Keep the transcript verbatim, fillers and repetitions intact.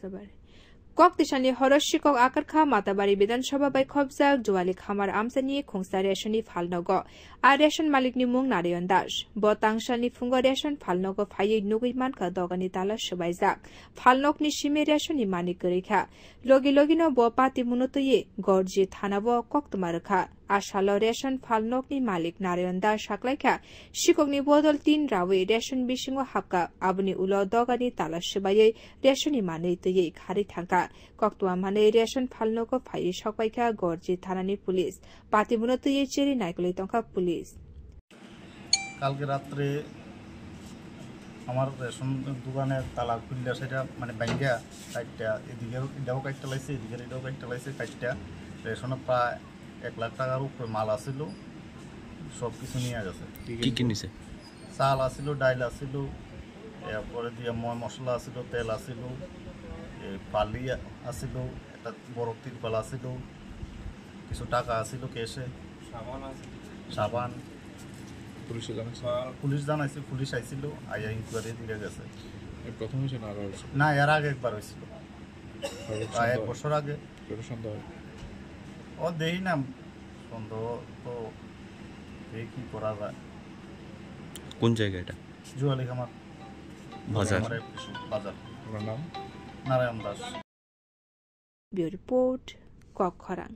Sabari. Kok tisani horo sikok akarkha Matabari Bidhan Sabha bai khopjak Juali Khamar amchani khungsa reshoni phalnogo. A reshon malikni mung Narayan Das. Bo tangsalni phungo reshon phalnogo phaiwi nugwi mankha dogani tala swbaijak. Phalnokni simi reshoni mani kwrwikha. Logi logino bo pati muno twiwi Gorji thanao koktwma rwkha. A salo reshon phalnokni malik Narayan Das saklaikha, sikokni bodol tin rawi reshon bisingo hapkha, aboni ulo dogani tala swbaiwi reshonni manwi twiwi kharwi thangkha. Koktwma manwi reshon phalnogo phaiwi sokpaikha Gorji thanani police. Patibuno twiwi cheri naikolwi tongkha police. কালকে রাত্রে আমার রেশন দোকানের তালা খুললে সেটা মানে ভাঙ্গা কাটটা এদিকে এটাও কাটতে লাগছে, এদিকে এটাও কাটতে লাগছে, কাটটা রেশনে প্রায় এক লাখ টাকার উপরে মাল আছিল, সব কিছু নিয়ে গেছে। কি কি নিছে? চাল আছিল, ডাইল আছিল, এরপরে দিয়ে ময় মশলা আছিল, তেল আছিল, এই বালি আছিল, একটা বড় তিরপাল আছিল, কিছু টাকা আছিল ক্যাশে, সাবান আছিল। সাবান। পুলিশে জানাইছে? পুলিশ জানাইছে, পুলিশ আইছিল, আইয়া ইনকোয়ারি দিয়ে গেছে। এই প্রথম হয়েছে না আরো হয়েছে? না, এর আগে একবার হয়েছিল। কারোর প্রায় এক সন্দেহ? বছর আগে। কারোর সন্দেহ হয়? ও দেখি না, সন্দেহ তো দেখি কি করা যায়। কোন জায়গা এটা? জুয়ালি খামার। বাজার। আমার এক কিছু বাজার। ওনার নাম? নারায়ণ দাস। Bureau Report, Kokkhorang.